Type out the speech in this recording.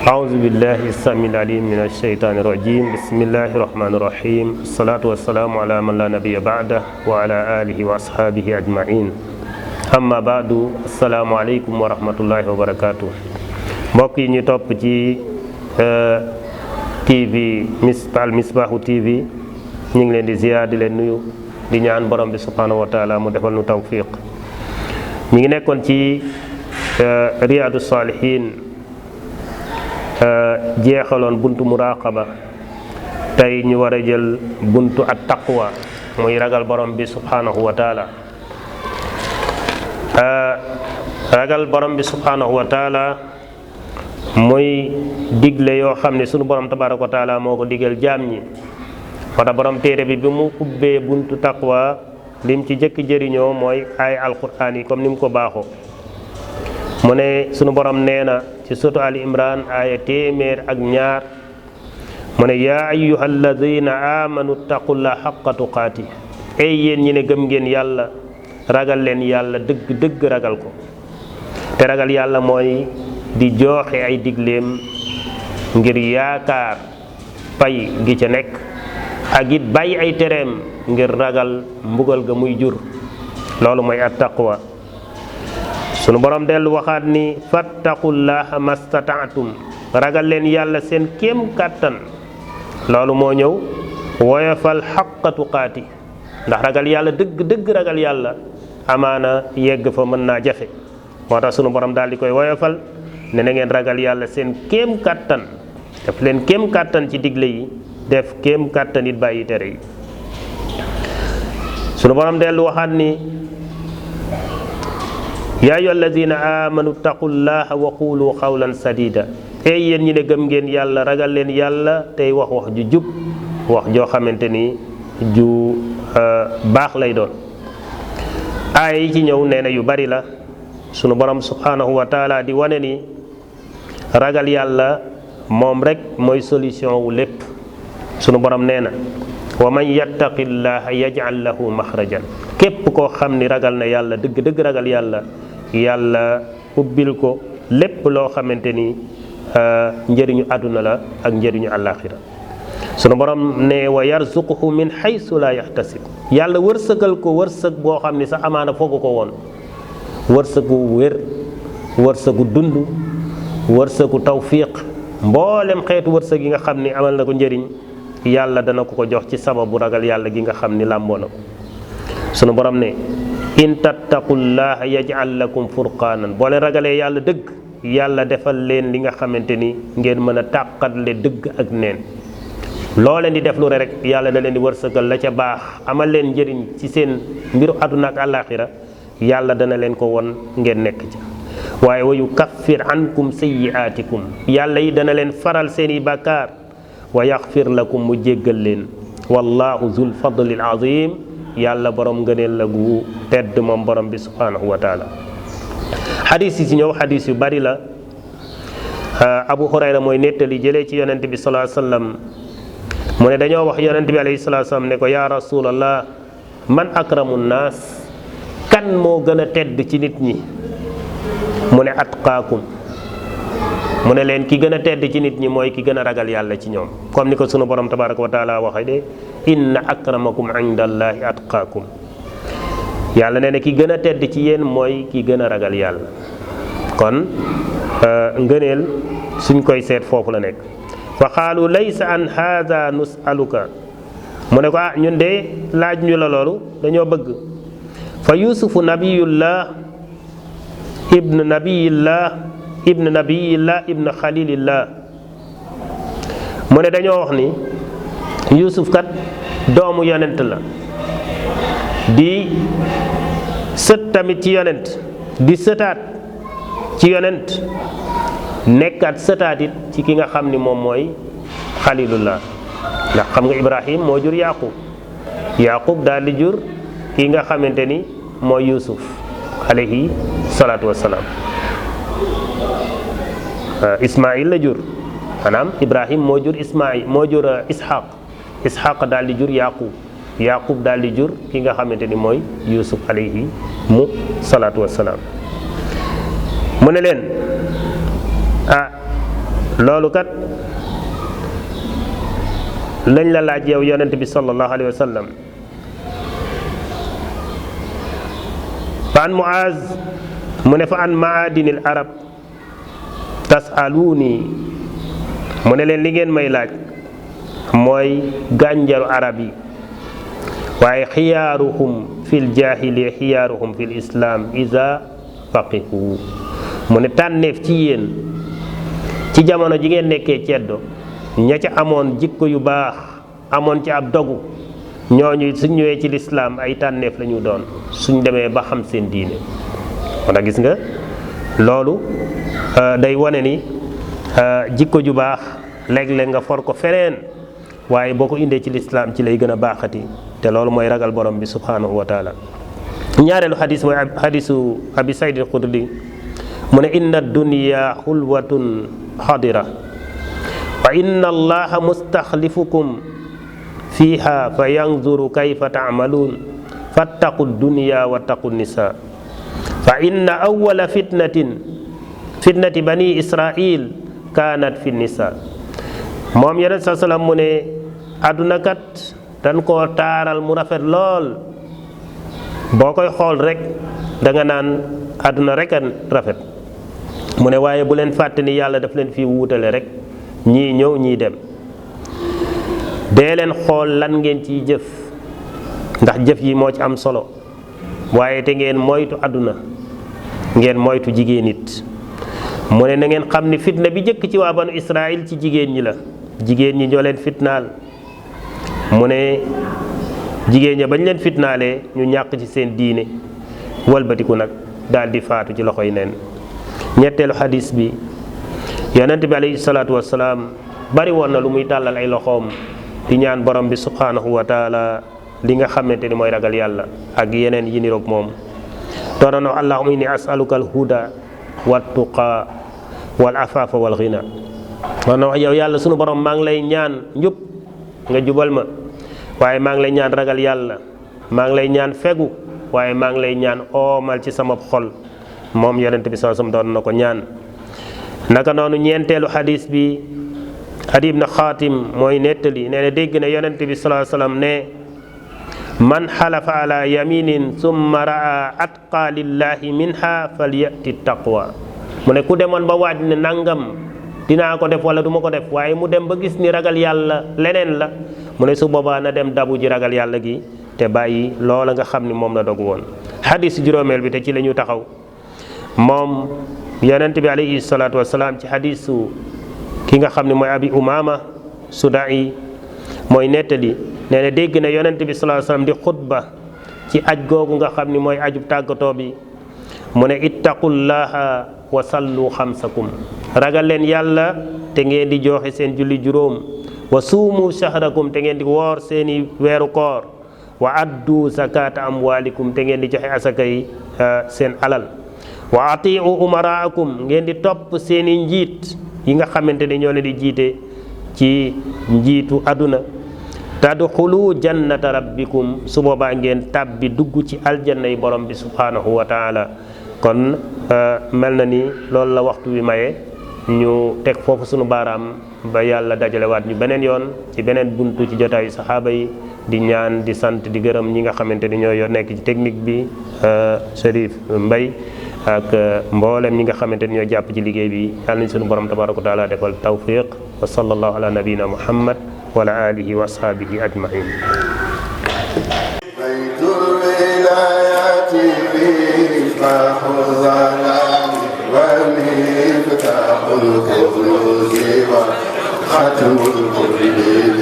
أعوذ بالله السميع العليم من الشيطان الرجيم بسم الله الرحمن الرحيم الصلاة والسلام على من لا نبي بعده وعلى آله وأصحابه أجمعين أما بعد السلام عليكم ورحمة الله وبركاته mbokk yi ñu topp ci TV Al Misbah TV ñu ngi leen di ziyaar di leen nuyu di ñaan borom bi subhanahu wa taala mu defal nu tawfiq ñu ngi nekkoon ci Riyadu Salihin jeexaloon buntu muraqaba tey ñu war a jël buntu at taqwa muy ragal borom bi subhanahu wa taala ragal borom bi subhanahu wa taala muy digle yoo xam ne sunu borom tabaraka wa taala moo ko digal jaam ñi wata borom téere bi mu ubbee buntu taqwa lim ci jëkk jëriñoo mooy ay alquran yi comme ni mu ko baaxoo mu ne sunu borom nee na ci suratu Ali Imran aaya 102 mu ne yaa ayyuha alladina amanu taqullaha xaqa tuqaati ay yéen ñi ne gëm ngeen yàlla ragal leen yàlla dëgg dëgg ragal ko te ragal yàlla mooy di joxe ay digleem ngir yaakaar pay gi ca nekk ak it bàyyi ay tereem ngir ragal mbugal ga muy jur loolu mooy at taqwa sunu borom dellu waxaat ni fattaqullaha mastata'tum ragal leen yàlla seen kéem kàttan loolu moo ñëw woyofal xaqa tuqaati ndax ragal yàlla dëgg dëgg ragal yàlla amaana yegg fa mën naa jafe moo tax sunu borom daal di koy woyofal ne na ngeen ragal yàlla seen kéem kàttan def leen kéem kàttan ci digle yi def kéem kàttan it bàyyi tere yi sunu borom dellu waxaat ni yaa ayyuha alladina amanu taqullaha wa qulu qawlan sadida ey yéen ñi ne gëm ngeen yàlla ragal leen yàlla tey wax ju jub wax joo xamante ni ju baax lay doon aaya yi ci ñëw nee na yu bari la sunu borom subhanahu wa taala di wane ni ragal yàlla moom rek mooy solution wu lépp sunu borom nee na wa man yattaqillaha yaj'al lahu maxrajan képp koo xam ni ragal na yàlla dëgg dëgg ragal yàlla yàlla ubbil ko lépp loo xamante ni njëriñu àdduna la ak njëriñu àllaaxira sunu borom ne wa yarzuquhu min haysu la yaxtasib yàlla wërsëgal ko wërsëg boo xam ni sax amaana foogu ko woon wërsëgu wér wërsëgu dund wërsëgu tawfiq mboolem xeetu wërsëg yi nga xam ni amal na ko njëriñ yàlla dana ko jox ci sababu ragal yàlla gi nga xam ni làmboo na ko sunu borom ne in tattaqullaha yaj'al lakum furqaanan boo leen ragalee yàlla dëgg yàlla defal leen li nga xamante ni ngeen mën a tàqatle dëgg ak neen loo leen di def lu rek yàlla da leen di wërsëgal la ca baax amal leen njëriñ ci seen mbiru àdduna ak àllaaxira yàlla dana leen ko won ngeen nekk ca waaye wa yukaffir ankum sayyi'aatikum yàlla yi dana leen faral seeni bàkkaar wa yaxfir lakum mu jéggal leen wallahu zul fadlil azim yàlla borom ngëneel la gu tedd moom borom bi subhanahu wa taala xadis yi ci ñëw xadis yu bari la Abu Hurayra mooy nettali jëlee ci yonent bi sallallahu alayhi wasallam mu ne dañoo wax yonent bi alayhi salatu wasallam ne ko yaa rasulallah man akramu naas kan moo gën a tedd ci nit ñi mu ne atqaakum mu ne leen ki gën a tedd ci nit ñi mooy ki gën a ragal yàlla ci ñoom comme ni ko sunu borom tabaraka wa taala waxee de inna akramakum indallahi atqaakum yàlla nee na ki gën a tedd ci yéen mooy ki gën a ragal yàlla kon ngëneel suñ koy seet foofu la nekk fa qaalu laysa an haada nusaluka mu ne ko ñun de laaj ñu la loolu dañoo bëgg fa yusufu nabiyullah ibn nabiyillah ibn xalilillah mu ne dañoo wax ni yusuf kat doomu yonent la di sët tamit ci yonent di sëtaat ci yonent nekkaat sëtaat it ci ki nga xam ni moom mooy xalilullah ndax xam nga ibrahim moo jur yaqub daal di jur ki nga xamante ni mooy yusuf alayhi salaatu wassalaam Ismaïl la jur maanaam Ibrahim moo jur Ismaïl moo jur Ishaq daal di jur Yaqub daal di jur ki nga xamante ni mooy Yusuf alayhi salaatu wassalaam mu ne leen loolu kat lañ la laaj yow yonent bi sallallahu alayhi wa sallam. fa an Muaz mu ne fa an maadinil arab tasaluuni mu ne leen li ngeen may laaj mooy gànjaru arab yi, waaye xiyaaruhum fil jaahiliya xiyaaruhum fil islam iza faqihu mu ne tànneef ci yéen ci jamono ji ngeen nekkee ceddo ña ca amoon jikko yu baax amoon ci ab dogu ñooñu suñ ñëwee ci lislaam ay tànneef la ñu doon suñ demee ba xam seen diine. kon nag gis nga loolu day wane ni jikko ju baax léeg-léeg nga for ko feneen waaye boo ko indee ci lislaam ci lay gën a baaxati te loolu mooy ragal borom bi subhanahu wa taala. ñaareelu xadis mooy xadisu abi sayd al xudri mu ne inna dunya xulwatun xadira wa inna allaha mustaxlifukum fiha fa yanzuru kayfa taamaluun fattaqu dunya wattaqu nisa fa inna awwala fitnati bani israil kaanat fi nisa. moom yonent sa salaam mu ne àdduna kat dañ koo taaral mu rafet lool boo koy xool rek danga naan àdduna rek a rafet mu ne waaye bu leen fàtte ni yàlla daf leen fi wuutale rek ñii ñëw ñii dem. dee leen xool lan ngeen ciy jëf ndax jëf yi moo ci am solo waaye te ngeen moytu àdduna ngeen moytu jigéen it. mu ne na ngeen xam ni fitna bi jëkk ci waa banu Israël ci jigéen ñi la, jigéen ñi ñoo leen fitnaal. mu ne jigéen ña bañ leen fitnaalee ñu ñàkk ci seen diine walbatiku nag daal di faatu ci loxoy neen. ñetteelu xadis bi yonent bi alayhi salaatu wassalaam bari woon na lu muy tàllal ay loxoom di ñaan borom bi subhanahu wa taala li nga xamante ni mooy ragal yàlla ak yeneen yi niroog moom. doona no allahumma inni as'aluka al huda wat tuqa wal afafa wal ghina. doona wax yow yàlla sunu borom maa ngi lay ñaan njub nga jubal ma, waaye maa ngi lay ñaan ragal yàlla, maa ngi lay ñaan fegu, waaye maa ngi lay ñaan oomal ci sama xol. moom yonent bi sallallahu alayhi wasallam doon na ko ñaan. naka noonu ñeenteelu xadis bi Adi ibn Xaatim mooy nettali nee na dégg na yonent bi sallallahu alayhi wasallam ne man xalafa ala yaminin summa raa atqa lillahi minha falyati taqwa. mu ne ku demoon ba waaj ne nangam dinaa ko def wala du ma ko def waaye mu dem ba gis ni ragal yàlla leneen la mu ne su boobaa na dem dabu ji ragal yàlla gi te bàyyi loola nga xam ni moom la dogu woon. xadis juróomeel bi te ci la ñu taxaw moom yonent bi alayhi salaatu wasalaam ci xadisu ki nga xam ne mooy abi umama sudai mooy nettali nee na dégg na yonent bi sallallahu alayhi wasallam di xutba ci aj googu nga xam ni mooy ajub tàggatoo bi mu ne ittaqullaha wa sallu xamsakum ragal leen yàlla te ngeen di joxe seen julli juróom wa suumu shahrakum te ngeen di woor seeni weeru koor wa addu zakata amwalikum te ngeen di joxe asaka yi seen alal wa atiu umaraakum ngeen di topp seeni njiit yi nga xamante ne ñoo leen di jiite ci njiitu àdduna tadxulu jannata rabbikum su boobaa ngeen tàbbi dugg ci aljanna yi borom bi subhanahu wa taala. kon mel na ni loolu la waxtu wi maye ñu teg foofu sunu baaraam ba yàlla dajalewaat ñu beneen yoon ci beneen buntu ci jotaayu saxaaba yi di ñaan di sant di gërëm ñi nga xamante ni ñoo nekk ci technique bi Chérif Mbaye ak mboolem ñi nga xamante ni ñoo jàpp ci liggéey bi yàlla nañ sunu borom tabaraka wa taala defal tawfiq wa sallallahu ala nabina muhammad wa ala alihi wa ashabihi ajmain. ختم القرآن